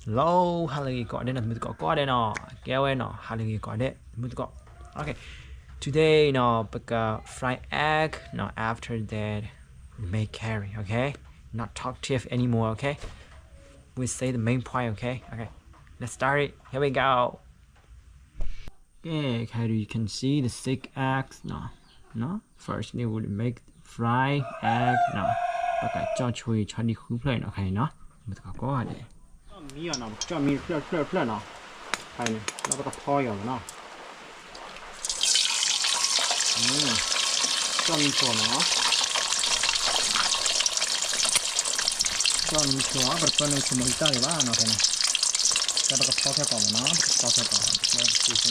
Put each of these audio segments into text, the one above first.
Hello, ဟါလၢအဂ့ၤကိးဂၤဒဲးနီၤ တမုၢ်သကိးကိးဂၤဒဲးနီၤ, ကဲဝဲနီၤ ဟါလၢအဂ့ၤကိးဂၤဒဲး တမုၢ်သကိး. Okay, today နီၤ ပက fry egg နီၤ, after that we make curry, okay? Not talkative anymore, okay? We say the main point, okay? Okay, let's start it. Here we go. Okay, okay, you can see the thick eggs နီၤ. First, we would make fry egg နီၤ. ပကကၠီၣ်ဆိအံၤ ဆီဒံၣ်ဃုဖျၢၣ်နီၤ, ခါအံၤနီၤ တမုၢ်သကိးကိးဂၤဒဲး. ကၠီၣ်မံအီၤနီၤ, ပကကၠီၣ်မံတဖျၢၣ်တဖျၢၣ်တဖျၢၣ်နီၤ, ခါအံၤန့ၣ် ဒီးပကဖီအီၤနီၤ.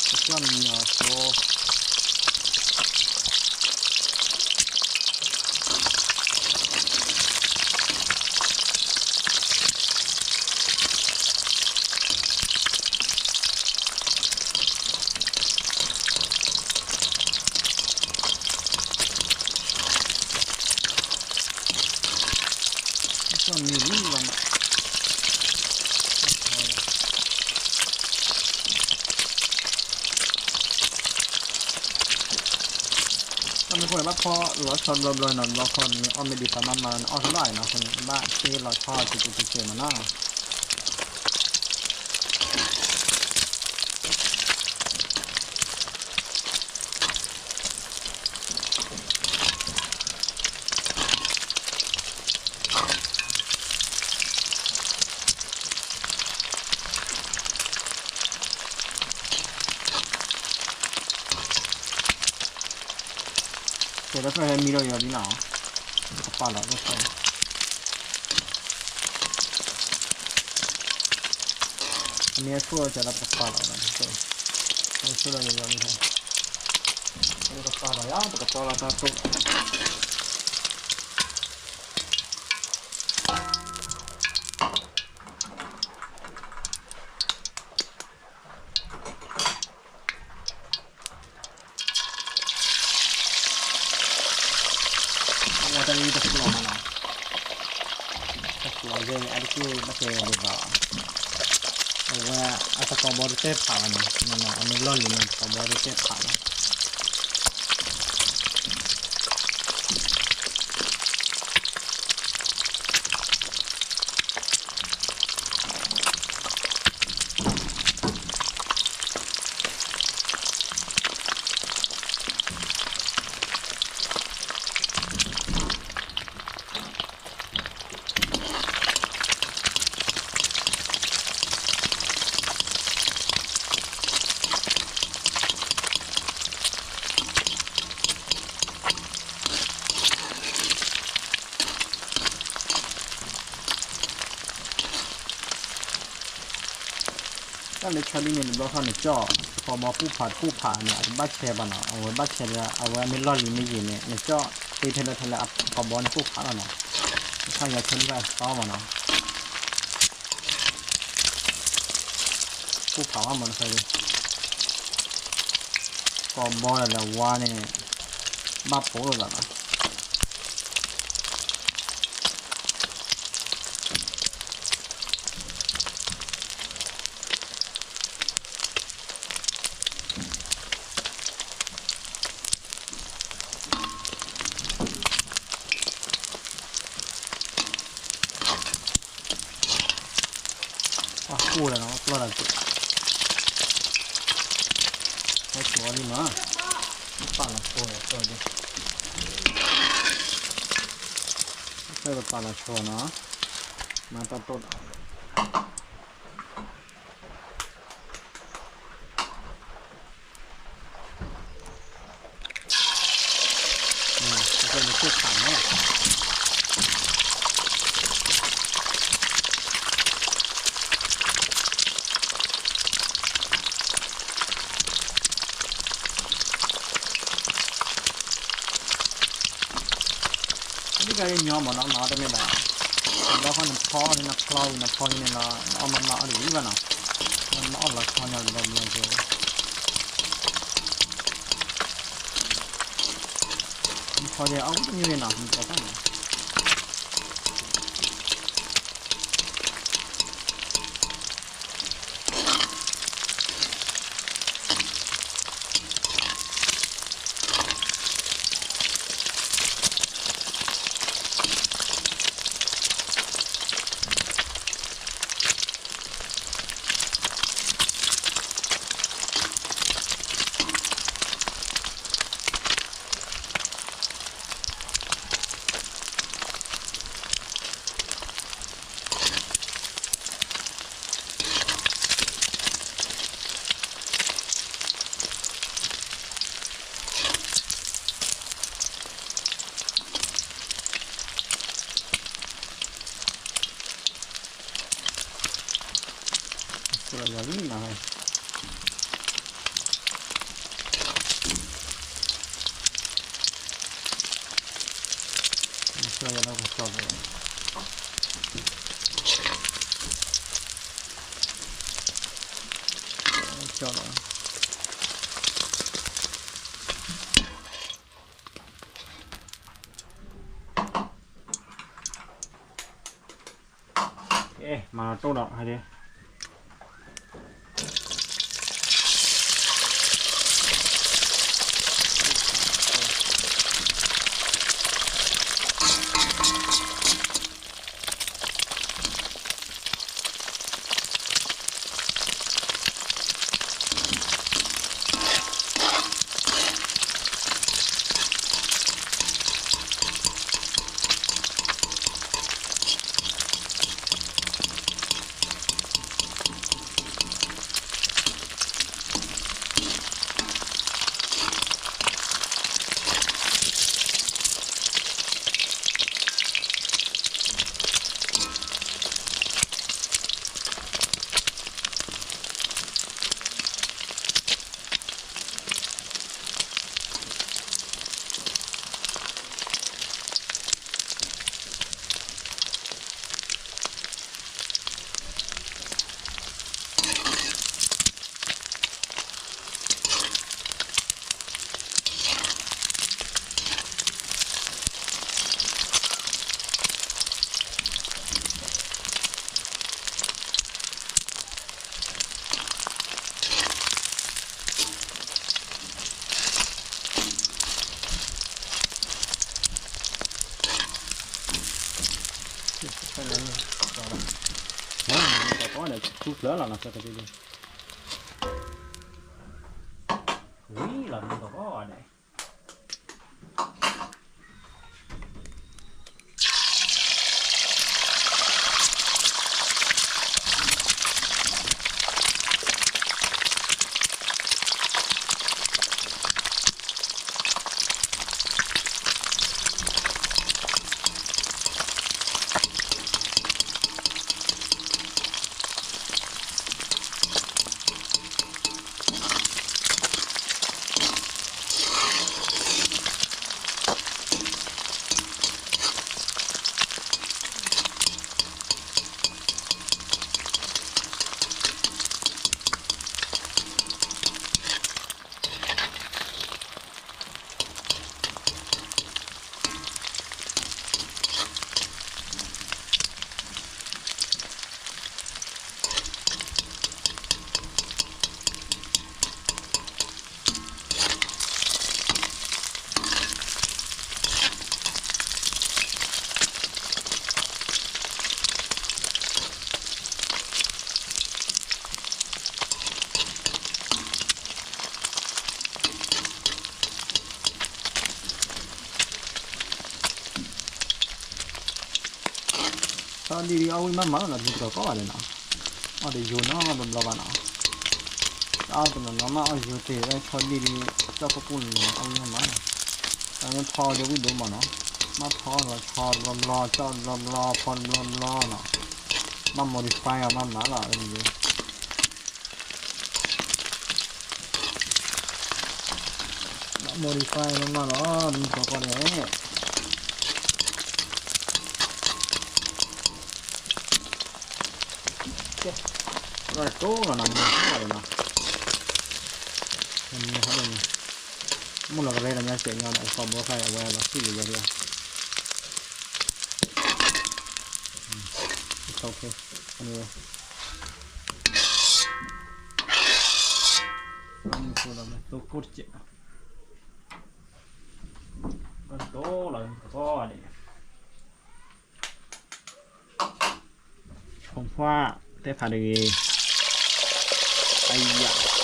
ကၠီၣ်မံဆိနီၤ, ကၠီၣ်မံဆိအီၤ ပတပၢၢ်န့ၣ်ဆိမိၣ်အံၤတၢ်ဒံးဘၣ်နီၤ, ဖဲန့ၣ် ကဲပကဖီထီၣ်ကီးမးနီၤ, ပကဖီထီၣ်ကီး ကၠီၣ်မံအီၤဆိ ကၠီၣ်မံလံလီၤနီၤ. တၢ်မ့ၢ်ဃိန့ၣ် ဘၣ်ဖီလီၤဆီဘျီဘျီနီၤ, ဘျီခီန့ၣ် အီၣ်မ့ၢ်ဒံးသးမးမးန့ၣ် အီၣ်တဘၣ်နီၤ, ဘၣ်ဃ့လီၤဆီတက့ၤတက့ၤမးနီၤ. ကဲ တၢ်ဖျၢၣ်ဟဲမံဒီးယီၤလံနီၤ, ပကပာ်လီၤတၢ်ဖျၢၣ်, အမ့ၢ်အဆိၣ်လီၤကဒီး ပကပာ်လီၤ, အဆိၣ်လီၤယီၤလံ, ပကပာ်လီၤယၤ ပကတီလီၤတၢ်ဖျၢၣ်. ဝဲတၢ်လၢတကျိၤမးနီၤ, တကျိၤယဲၢ်အါတက့ၢ်ဘၣ်ကဲဒ်သိး, အဝဲအတကီဘီတတဲဖးဘၣ်နီၤ, အမ့ၢ်လီၢ်လံၤန့ၣ် တကီဘီတတဲဖးဘၣ်. တၢ်လၢဆီဒံၣ်န့ၣ် တဘျီဃီန့ၣ် ကၠီၣ်တကီဘီပူၣ်ဖးတပူၣ်ဖးန့ၣ် အတဘၣ်ဆဲးဘၣ်နီၤ, အဝဲဘၣ်ဆဲးလၢ အဝဲမ့ၢ်လီၢ်လံၤမ့ၢ်ယံၤန့ၣ် နကၠီၣ်သ့ထဲလၢထဲလၢအကီဘီန့ၣ်ပူၣ်ဖးလီၤနီၤ, တခါယၤဆီဒံၣ်ဘၣ်သီမးနီၤ. ပူၣ်ဖးဝဲမးတခါအံၤ, ကီဘီဒီးဝါန့ၣ် ဘၣ်ပိာ်လိာ်သးလီၤ. ပှၤကိၢ်လီၤနီၤ, ပျီၢ်ဒီးကိၢ်, ဟဲဆိးအီၤလံမး, ပာ်လီၤဆိဒီးကိၢ်ဒံး, ပာ်လီၤဆိနီၤ, မၤတၢ်တိၢ်ဒီး ဒ်ကါယညီမးနီၤ, မၤအီၣ်တမ့ၢ်ဘၣ်, တဘျီဃီနဖီအီၣ်န့ၣ် နဖျီအီၤ နဖီန့ၣ်လီၤ, နအီၣ်မၤမၤအီၣ်တဂ့ၤဘၣ်နီၤ, နမၤအီၣ်လီၤဆီန့ၣ် တဘျီဘျီက့ၤ ဖီဒဲးအီၣ်ဝံၤတမံၤဝဲနီၤ မ့ၢ်တကီၢ်ဖီန့ၣ် ဆူၣ်လီၤယၤလံနီၤ, ဆူၣ်လီၤယၤလီၤကစီၣ်လီၤ, ကစီၣ်လီၤ. ကဲ မၤလီၤတိၢ်ဒီး ဟဲဒ့ ဝံၤလီၤမ့ၢ်ကီၢ်ကီၢ်န့ၣ် ဆီဒံၣ်ဒံး အီၣ်ဝံၣ်မးမးလီၤနီၤ တမ့ၢ်တကီၢ်ကီၢ်ဘၣ်န့ၣ်နီၤ, အီၣ်ဒီးယိၤနီတဘျီဘၣ်နီၤ, တအီၣ်တနီၤနီၤမး အီၣ်ယိၤသ့ၣ်ဝဲ ဆီဒံၣ်ဒံး ကၠီၣ်ခိၣ်ပူၣ်န့ၣ် အီၣ်ဝံၣ်မးမး, တၢ်မ့ၢ်ဖီဒီးဝံၣ်ဒိၣ်မးနီၤ, မ့ၢ်ဖီလီၤ ဆီတဘျီဘျီ ကၠီၣ်တဘျီဘျီ ဖီတဘျီဘျီနီၤ, ဘၣ် modify အီၤမးမးလီၤ အဝဲန့ၣ် ဘၣ် modify မးမးလီၤ တမ့ၢ်တကီၢ်ကီၢ်န့ၣ်, ကဲ, ကတိၤလီၤနီၤ မ့ၢ်ဟီၣ်လီၤနီၤ, မ့ၢ်ဟီၣ်လီၤနီၤ, မိၢ်လီၤကရဲဒီးညါစဲးညီဒီး အခီဘီဖဲအဝဲလီၤစံၣ်ကယီၤဒီး သိကိၣ်တစဲး ဘၣ်တိလီၤကီန့ၣ် ဆိဖှၣ်တဲဖးတဂ့ၤ, အယၤ တဲဖးနီၤ, အိၣ်လ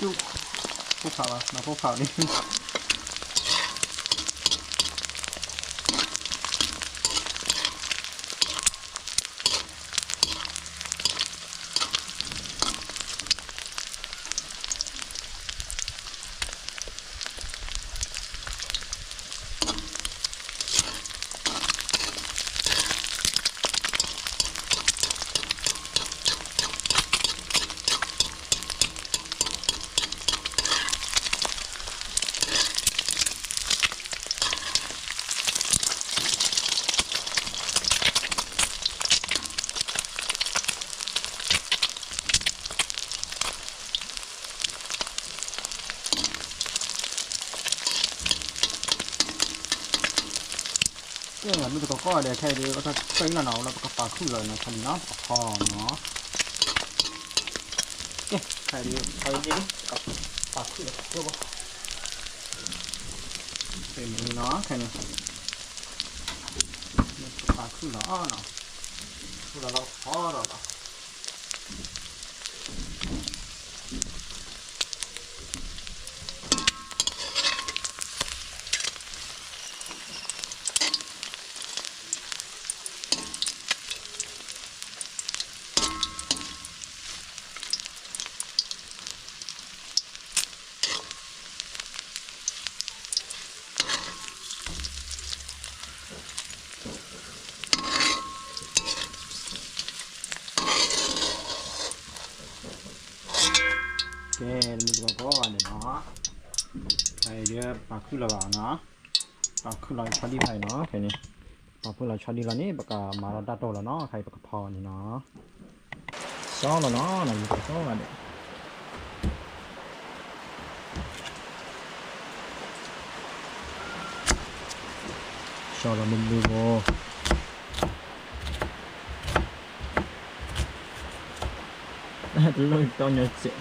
ၢ ဖိဖးဘၣ် မၤဖိဖးန့ၣ် ကဲ မ့ၢ်တကီကီၢ်ဒီး ခဲအံၤဒ် အတၢ်တၢ်အံၤလီၤနီၤ လၢပကပာ်ခုၣ်လီၤနီၤ ခါလံနီၤ ပဖီနီၤ ကဲ ခဲအံၤဒ် ဖီအံၤဒ် ပာ်ခုၣ်လီၤ ခဲအံၤနီၤ ခဲအံၤ ပာ်ခုၣ်လီၤနီၤ ခုၣ်လီၤလီၤဖီလီၤလီၤ ကဲ တမုၢ်တကိးကိးဂၤန့ၣ်နီၤ, ခဲအံၤဒ်ပာ်ခုၣ်လီၤဘၣ်နီၤ, ပာ်ခုၣ်လီၤဆီဒံၣ်ဖဲအံၤနီၤ, ခဲအံၤန့ၣ် ပာ်ဖှိၣ်လီၤဆီဒံၣ်လီၤန့ၣ် ပကမၤလီၤတၢ်တိၢ်လီၤနီၤ, ခဲအံၤပကဖီအီၤန့ၣ်နီၤ, ဆီလီၤနီၤ တမုၢ်တကိးကိးဂၤန့ၣ် ဆီလီၤမုၢ်မုၢ်ဖိ, တလိၣ်တီညီစဲး,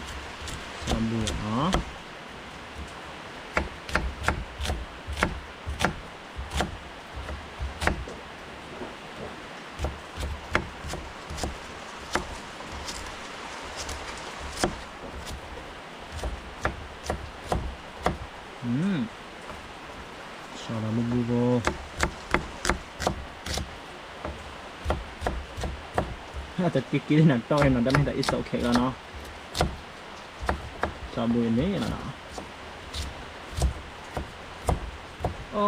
ဆီဘုနီၤ. ဆီလီၤမုၢ်မုၢ်ဖိ, အတက့ၤက့ၤလၢနတီၢ်နီၤ, တၢ်မ့ၢ်တၢ်အ့ၣ်စိခဲလီၤနီၤ, ဆီဘုန့ၣ်လီၤနီၤ.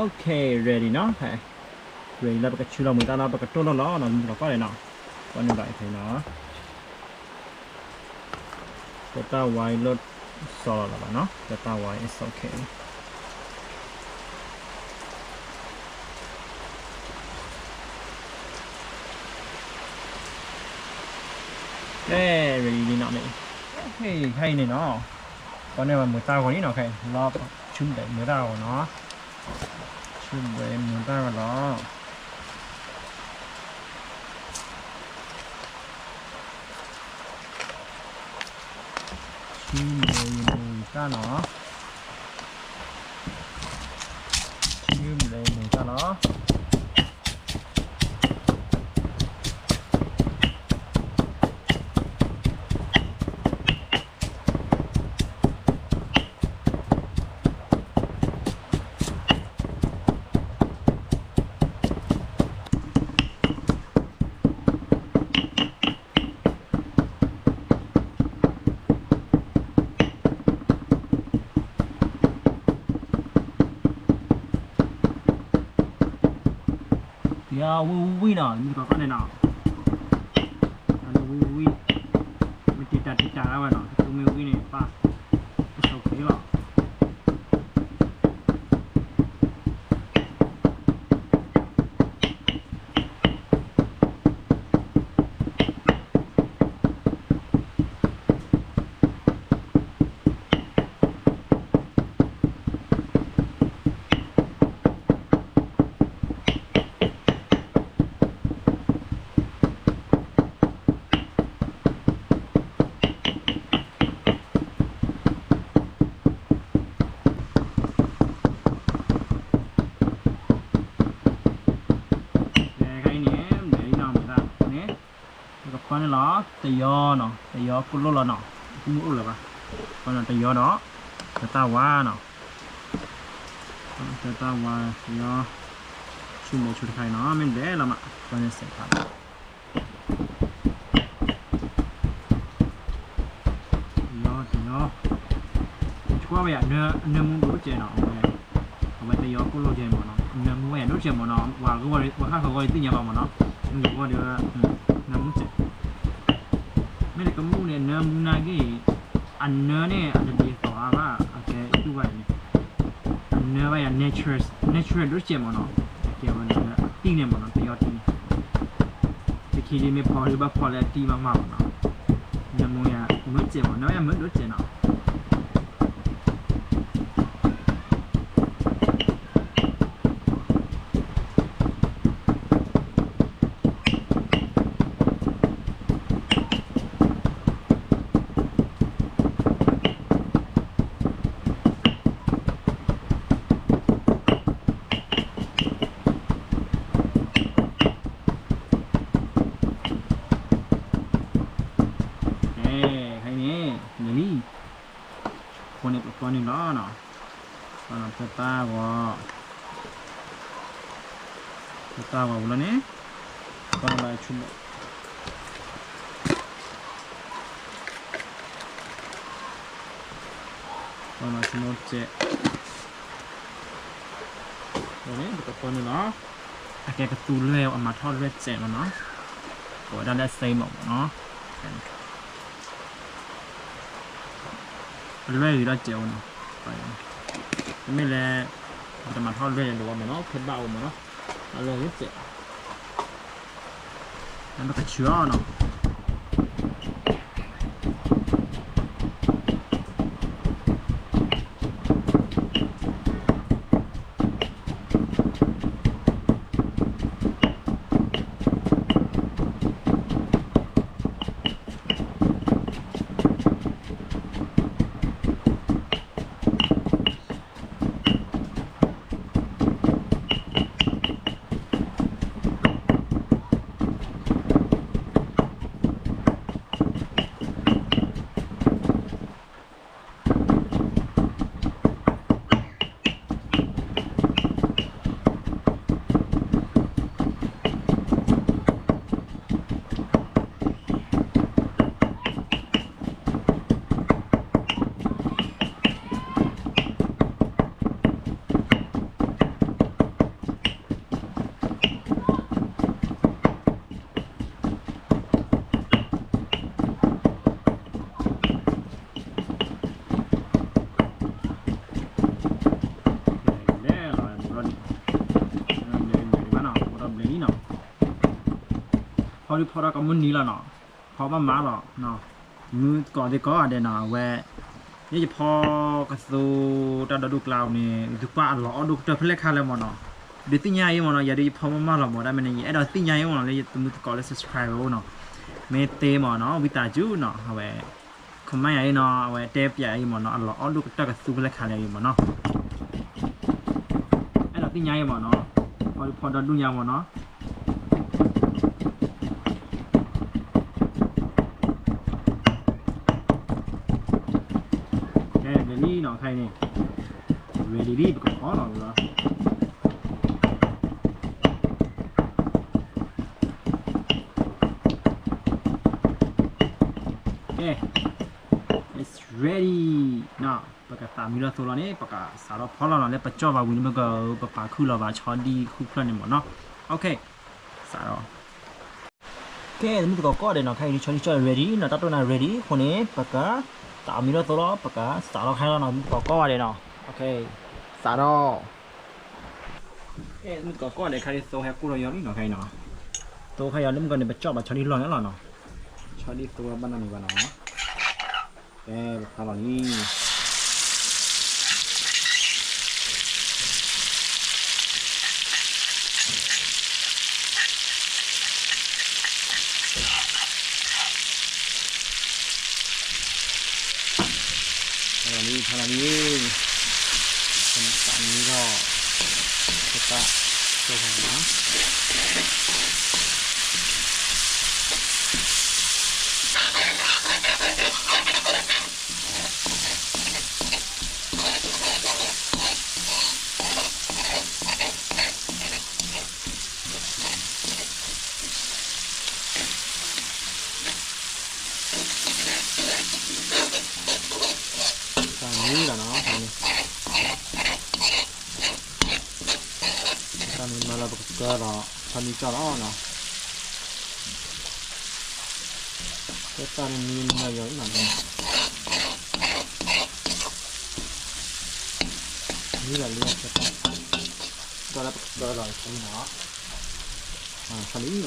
Okay, ready နီၤ, ready လၢပကဆူလီၤမုာ်တၢ်နီၤ, ပကတိၢ်လိၣ်လီၤနီၤ, မုၢ်တကိးကိးဂၤန့ၣ်နီၤ, ပှၤန့ၢ်ဘၣ်အံၤဖဲနီၤ. တတၢ်ဝါအံၤလိၣ်စီလီၤလီၤဘၣ်နီၤ, တတၢ်ဝါအံၤ it's okay. ကဲ ready လံနီၤန့ၣ်, ခဲအံၤန့ၣ်နီၤ, ပှၤန့ၢ်ဘၣ်မုာ်တၢ်ဂီၤလံနီၤ, ခဲအံၤလီၤဆူဘဲမုာ်တၢ်ဂီၤနီၤ, ဆူဘဲမုာ်တၢ်ဂီၤလီၤ. ဆူဘဲမုာ်တၢ်နီၤ, ဆူဘဲမုာ်တၢ်လီၤ. ယဝံၣ်ဝံၣ်နီၤ မ့ၢ်တကီၢ်ကီၢ်န့ၣ်နီၤ, ဝံၣ်ဝံၣ်, မ့ၢ်တံာ်တာ်တံာ်တာ်ဒၣ်ဝဲနီၤ မ့ၢ်ဝံၣ်န့ၣ် ပၢ်, ပဆိးက့ၤလီၤ. ခဲအံၤန့ၣ် မ့ၢ်လံနီၤ မ့ၢ်သၣ်န့ၣ် ပကဖီန့ၣ်လီၤ တယီနီၤ တယီကိၣ်လိၣ်လီၤနီၤ မ့ၢ်အိၣ်လၢၤဘၣ် ဖီနီၤ တယီဒီး တၢ်သၣ်ဝါနီၤ တၢ်သၣ်ဝါ တယီ ဆူၣ်မဲာ်ဆူၣ်တခါအံၤနီၤ မ့ၢ်ဘျဲးလီၤမး ဖီန့ၣ်စဲးဖး တယီ တယီ ကွၢ်ဝဲယၤ အနၢမူဒိၣ်စဲးနီၤ အဝဲ အဝဲတယီကိၣ်လိၣ်ကဲမ့ၢ်နီၤ အနၢမူဝဲယၤဒိၣ်စဲးမ့ၢ်နီၤ ပှၤဂီၢ်ဝဲ ပှၤဟးဃီဂီၢ်ဒ်သ့ၣ်ညါဘၣ်မ့ၢ်နီၤ မ့ၢ်ဂီၢ်ဒီး နၢမူစဲး မ့ၢ်တကမူၣ်န့ၣ် အနၢမူနာ်က့ၢ် အနၢန့ၣ် အတဒ်သိးအါဘၣ် အကဲတူၢ်ဘၣ်န့ၣ် အနၢဘၣ်ယၤ natural ဒိၣ်စဲးမ့ၢ်နီၤ အကဲဝဲလၢအတံၢ်န့ၣ်မ့ၢ်နီၤ တယီတံၢ်န့ၣ် တခံဒ်မ့ၢ်ဖီဒ်ဘၣ်ဖီလၢအတံၢ်မးမးမ့ၢ်နီၤ နၢမူယၤမုာ်စဲးမ့ၢ် နၢမူယၤမုာ်ဒိၣ်စဲးနီၤ ခဲအံၤန့ၣ် လံ အဃိန့ၣ် ပဖီန့ၣ်လီၤနီၤ ပတၢ်ဂီၤ ပတၢ်ဂီၤဝံၤလီၤန့ၣ် ပဘၣ်ဆူၣ် ပဘၣ်ဆူၣ်မိၢ်စဲး အဃိန့ၣ် ပကဖီန့ၣ်လီၤ အကဲကသူလွဲၢ် အမၤထီၣ်လွဲၢ်စဲးမ့ၢ်နီၤ ကိးဝဲဒၣ်လၢ same မ့ၢ်နီၤ အလွဲၢ်ဂ့ၤဒီးစဲးဝဲနီၤ တမ့ၢ်လၢ ပတမၤထီၣ်လွဲၢ်န့ၣ်ဒိးဝဲမ့ၢ်နီၤ ဖဲဘၣ်အိၣ်မ့ၢ်နီၤ အလွဲၢ်ဂ့ၤစဲး နပကဆူၣ်အီၤနီၤ လဲၤလီၤ ဘျဲးလံ ဘျဲးလံ ဘျဲးလံဘၣ်နီၤ အိၣ်ဒီးဘျဲးလံနီၤ ဖီဒုးဖီဒီးကမုၢ်နံၤလီၤနီၤ ဖီဘၣ်မးလီၤ မုၢ်ကီးသ့ၣ်ကီးဒဲးနီၤ အဝဲ ယဲယဖီကသိတၢ်ဒီဒူၣ်ကျါန့ၣ် သုကွၢ်အလီၤအီၣ်ဒိၣ်ကတၢၢ်ဖဲလဲၣ်ခါလဲၣ်မ့ၢ်နီၤ ဒုးသ့ၣ်ညါအံၤမ့ၢ်နီၤ ယၤဒုးယဖီမးမးလီၤမ့ၢ် တၢ်မ့ၢ်န့ၣ် ယအဲၣ်ဒိးသ့ၣ်ညါအံၤမ့ၢ်နီၤ လၢယသမုသကိးလၢ subscribe အိၣ်နီၤ မ့ၢ်သ့မ့ၢ်နီၤ ဝံသးစူၤနီၤ အဝဲ comment ယၤအံၤနီၤ အဝဲတဲပၠးအံၤမ့ၢ်နီၤ အလီၤအီၣ်ဒိၣ်ကတၢၢ်ကသူဖဲလဲၣ်ခါလဲၣ်အံၤမ့ၢ်နီၤ အဲၣ်ဒိးသ့ၣ်ညါအံၤမ့ၢ်နီၤ ဖီဒုးဖီဒီဒူၣ်ညါမ့ၢ်နီၤ ကဲ ready လံနီၤ ခဲအံၤန့ၣ် ready လံ ပကဖီလီၤလီၤ ကဲ it's ready နီၤ ပကသးမံလီၤသိလီၤန့ၣ် ပကစးထီၣ်ဖီလီၤနီၤ လၢပကၠီၣ်ဘၣ်ဝံၤန့ၣ် ပကပပာ်ခုၣ်လီၤဘၣ်ဆီဒံၣ်ဃုဖျၢၣ်န့ၣ်မ့ၢ်နီၤ okay ကဲ သမုၢ်သကိးကိးဂၤဒဲးနီၤ, ခဲအံၤဒုးဆီဒံၣ်ကၠီၣ် ready နီၤ, တၢ်တိၢ်နၤ ready အဃိန့ၣ် ပက တၢ်အီၣ်မ့ၤထီၣ်သိလီၤ, ပကစးလီၤခဲလီၤနီၤ သမုၢ်သကိးကိးဂၤဒဲးနီၤ. စးထီၣ်. သမုၢ်သကိးကိးဂၤဒဲး ခဲအံၤသိဟဲကိၢ်ထီၣ်ယီၤလံနီၤ, ခဲအံၤနီၤ သိခဲအံၤလၢမုၢ်ကီၢ်န့ၣ် ပကၠီၣ်ဘၣ်ဆီဒံၣ်လီၢ်န့ၣ်လီၤနီၤ, ဆီဒံၣ်သိလီၤဘၣ်နီတမံၤဘၣ်နီၤ. ကဲ ပဖျါလီၤလံ. ဖျါလီၤလံ ဖျါလီၤလံ. ပသးမံထီၣ် ပသးကၠီၣ်ဖးလီၤ. သးမံလီၤနီၤ, သးမံမၤလီၤ ပကကၢလီၤ ဆီဒံၣ်ကၠီၣ်လီၤနီၤ. ကဲတၢ်န့ၣ်မံမၤယီၤလီၤနီၤ, မံလီၤလံ ကဲတၢ်, ဒီးလၢပကကၢလီၤဆီဒံၣ်နီၤ, ဆီဒံၣ်လီၤနီၤ.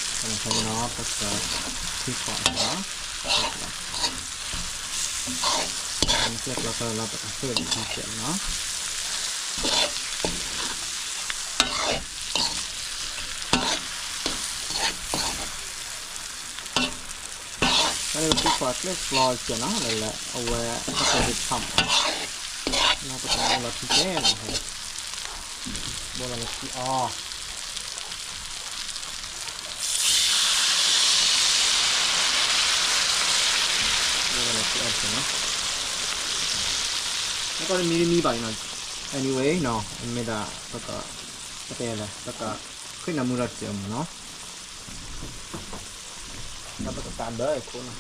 ဖဲန့ၣ်နီၤ ပကထံခွးအီၤ, မ့ၢ်ကျဲကျီကျီလီၤ ပကဃ့ၢ်လီၤထံစဲးလီၤနီၤ. တၢ်န့ၣ်ပထံခွးကျဲကျီစဲးနီၤ, လၢလၢအဝဲအတၢ်ကျဲဒ်ဖးမး, နီၤပကဘိလီၤထံစဲးနီၤ, ဘိလီၤလၢထံအီၤ ဘိလီၤလၢထံအီၤတစဲးနီၤ, နကီၢ်တမံတမံဘၣ်နီၤ, anyway နီၤ, မ့ၢ်ဒၣ်ပက, ပတဲလဲၣ်, ပကဃ့ၢ်နၢမူထီၣ်စဲးအီၤမးနီၤ. ဒီးပကကးဘၢခိၣ်နီၤ.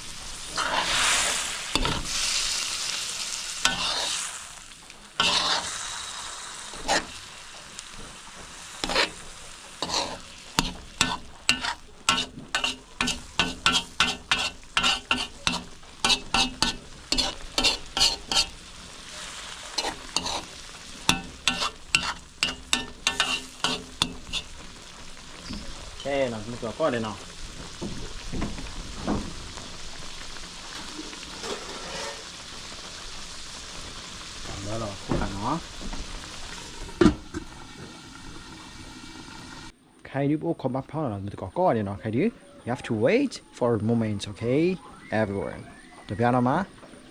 ကဲနီၤ မုၢ်ကီၢ်ကိးဂၤဒဲးနီၤ, လၢလီၤခိၣ်ခါနီၤ, ခဲအံၤဒုးပအိၣ်ခိးဘၣ်ဖျီလီၤနီၤ မုၢ်ကီၢ်ကိးဂၤဒဲးနီၤ, ခဲအံၤဒုး you have to wait for a moment, okay, everyone, တပျၢ်နီၤမး,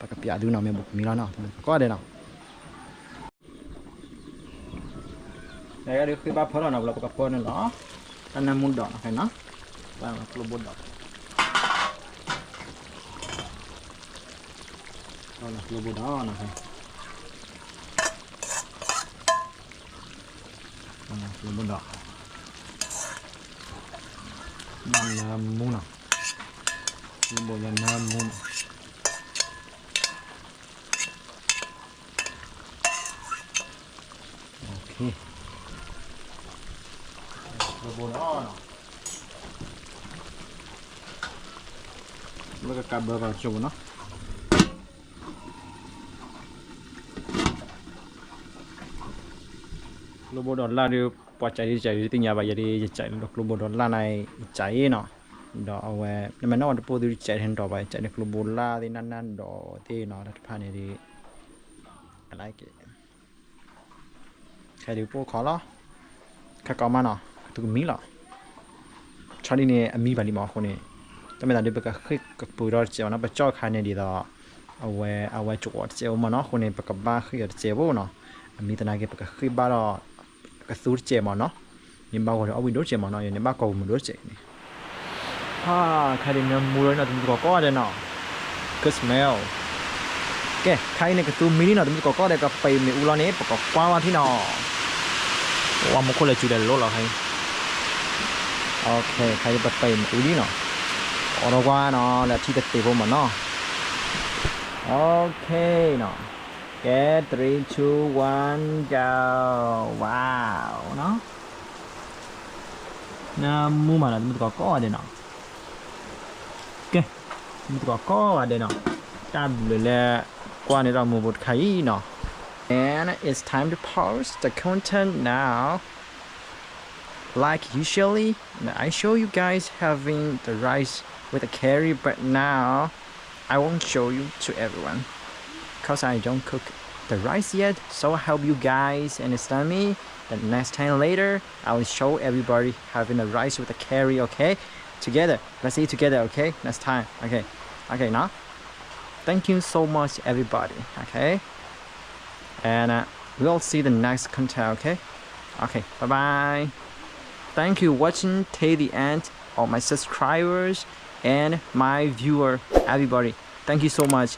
ပကပျၢ်သုနီၤ မ့ၢ်ဘူးကမံလီၤနီၤ မုၢ်ကီၢ်ကိးဂၤဒဲးနီၤ. နဒုးဃ့ဘၣ်ဖၢလီၤနီၤ, ဘျီပကဖၢန့ၣ်လီၤ, တၢ်နၢမူဒိးနီၤ ခဲနီၤ, တၢ်ကျိဘိဒိး, ကျိဘိဒိးနီၤ, ကျိဘိဒိး, နၢမူနီၤ, ကျိဘိယနၢမူနီၤ. Okay, ကျိဘိဒိးနီၤ, လၢကကးဘၢကီးကၠိဘိနီၤ. ကျိဘိဒိးလၢ်ဒီး ပှၤကးဒ်ကးဒ်သ့ၣ်ညါဘၣ်, ယဲဒ်ယကးလၢကျိဘိဒိးလၢ်န့ၣ် ယကးအံၤနီၤ, ဒီးအဝဲ နမ့ၢ်နီၣ်ဝဲတပိၢ်သုတကးဟဲဒီးဘၣ်, ယကးလၢကျိဘိလၢ်သ့ၣ်နၢ်နၢ်ဒိးသ့ၣ်နီၤ, တၢ်တဖၣ်န့ၣ်ဒီး I like it. ခဲဒုးပအိၣ်ခိးလီၤ, ခဲကီမးနီၤ ကသူကမံလီၤ. ဆီဒံၣ်န့ၣ် အမံဘၣ်လံမးအဃိန့ၣ်, တၢ်မ့ၢ်သးဒုးပကဃ့ၢ်ကပၢၤထီၣ်တစဲးဘၣ်နီၤ, ပကၠီၣ်ခါန့ၣ်ဒ်သိး အဝဲ အဝဲကဝီၤတစဲးဖိမးနီၤ, အဃိန့ၣ် ပကဘၣ်ဃ့ၢ်အီၤတစဲးဖိနီၤ, အမံသနာ်က့ ပကဃ့ၢ်ဘၣ်ဒီး ကသူတစဲးမးနီၤ, န့ၣ်ဘၣ်ဂီၤဒီးအီၣ်ဝံၣ်ဒိၣ်တစဲးမးနီၤ, ယန့ၣ်ဘၣ်ကီပူၤမုာ်ဒိၣ်တစဲးန့ၣ် ဟါ, ခဲဒုးနၢမူလီၤနီၤ တမုၢ်သကိးကိးဂၤဒဲးနီၤ, good smell. ကဲ ခဲအံၤန့ၣ် ကသူမံလံနီၤ တမုၢ်သကိးကိးဂၤဒဲး, ကပံာ်မ့ၣ်အူလီၤန့ၣ် ပကကွၢ်ဘၣ်ထံၣ်နီၤ, ဝါမူခိၣ်လဲၤစုၤဒီးလိၣ်လီၤခဲအံၤ. Okay, ခဲအံၤပပံာ်မ့ၣ်အူလံနီၤ, အိးထီၣ်ကွၢ်နီၤ လၢထံတသ့ဖိမးနီၤ. Okay နီၤ. ကဲ three, two, one, go. Wow နီၤ. နမူမးနီၤ တမူတကိးကိးဂၤဒဲးနီၤ. ကဲ တမူတကိးကိးဂၤဒဲးနီၤ. တၢ်ဘျုးလၢ ကွၢ်န့ၢ်တၢ်မူဖိတခါအံၤနီၤ. And it's time to pause the content now. Like usually, I show you guys having the rice with a curry, but now I won't show you to everyone because I don't cook the rice yet. So I hope you guys understand me. The next time later, I will show everybody having the rice with a curry, okay? Together. Let's eat together, okay? Next time. Okay. Okay, now. Thank you so much, everybody. Okay. And uh, we'll see the next content, okay? Okay, bye bye. Thank you watching till the end, all my subscribers and my viewer, everybody. Thank you so much.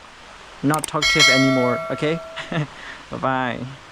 Not talkative anymore, okay? Bye bye.